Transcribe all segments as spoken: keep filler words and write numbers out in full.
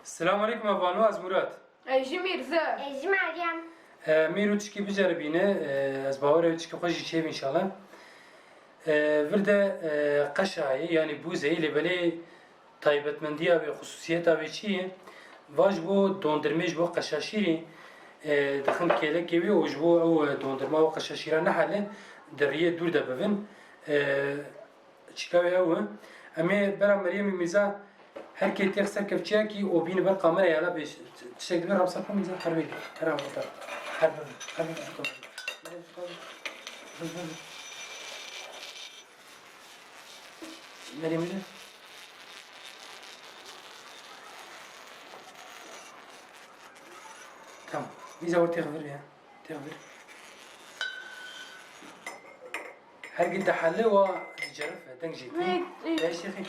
Selamun aleykum, ez Vano, ez Murat. Ez jî Mîrze. Ez jî Meryem. E, Mîr û çikî biceribîne, e, ez bawer e çikî xwe jî çêbî înşallah. E, vir de, e, qeşayê, yanî bûzeyê, lê belê taybetmendiya wê, xusûsiyeta wê çi ye? Va ji bo dondirmê, ji bo qeşaşîrî, e, dixin kêlekê wê û ji bo ew, e, dondirma û qeşaşîra nehele, di riyê dûr de bibin. E, Çîka wê ew e. Em ê bera Meryemê Mîrza her kê têx ser kevçiyekî û bîne ber kamerayê, hele bê tiştek dibe, rab ser xwe Mîrza, her wê, her an vata. Her bibe, her bibe ji kamerayê. Bibe, bibe. Meryemê de. Tamam. Mîrza, wê têx vir ya. Têx vir. Her gi dihele wa dicerife, deng jî tê. Ê, ê. Beş têxê.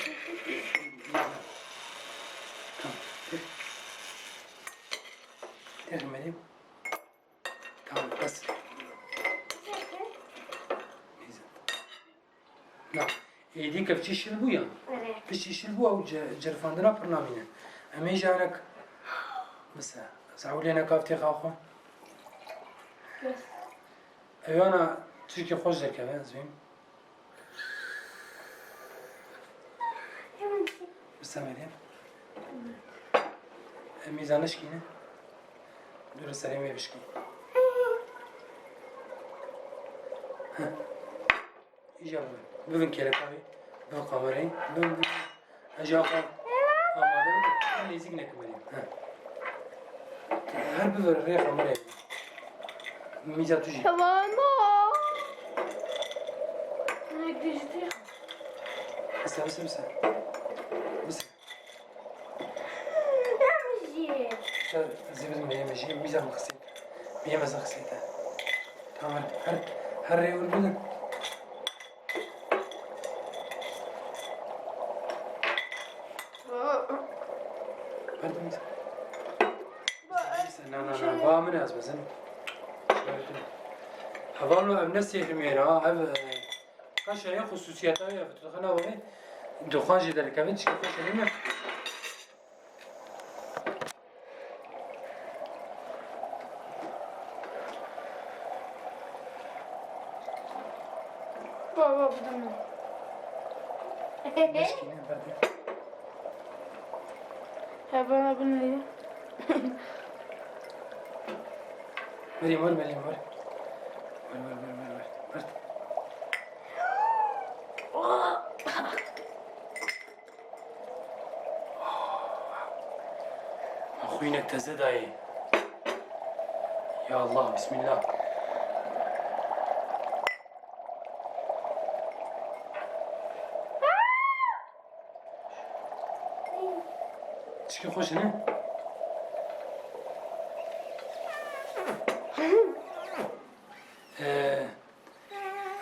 Tamam. Têx. Têx Meryem. Tamam, bes. Neyse. Na, êdî kevçî şil bû ya? Erê. Piştî şil bû ew ce-, cerifandina pir namîne. Em ê jarek bise. Ez ewilê ne kav têxa xwe. Bes. Ewana tişkî xweş derkeve, ez bîm. Bise Meryem. Em Mîrza nişkîne. Dûre serê me bişkî. Heh. Îja bibin. Bibin kêleka wê. Bibin kamerayê. Bibin, bibin. Ez ji axwe amade bim. Her nêzîk nekim Meryem. He. Her bibin rê kamerayê. Mîrza tu jî. Tamam. Ne gidecek? Bise, bise, bise. Bise. Namjê. Te zê bidin Meryemê jî, Mîrza min xiseyte. Meryem ez xiseyte. Tamam, her, her, her rê wir bidin. Ver de Mîrza. Na, na, na, va min ez bezin. Hevalno, ev ne sêhimê ra, ev, e, Qeşa ye, xusûsiyeta wê ev, tu dixwe nava wê, dixwan jê derikevin, çikî xweş e, ne? Baba, bidin min. Meşkîne, berde. He, bana bunu. Meryem, ver, Meryem, ver. Ver, ver, ver, ver, ver. Ver. Xwînek teze dayê. Ya Allah, bismillah. Çikî xweş e, ne? Ee,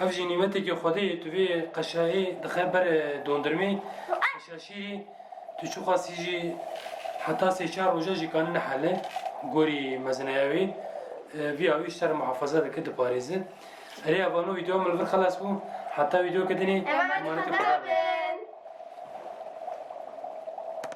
ev jî nîmetekî Xwedê ye, tu vê qeşayê dixe ber, e, dondirmê, qeşa şîrî, tu çiqasî jî heta sê çar roja jî kanine hele, gorî mezineya wê, e, vî awî ji te re muhafaza dike, diparêze. Erê, evano, vîdeo min li vir xelas bû. Heta vîdeoke dinê, emanetê Xwedê be.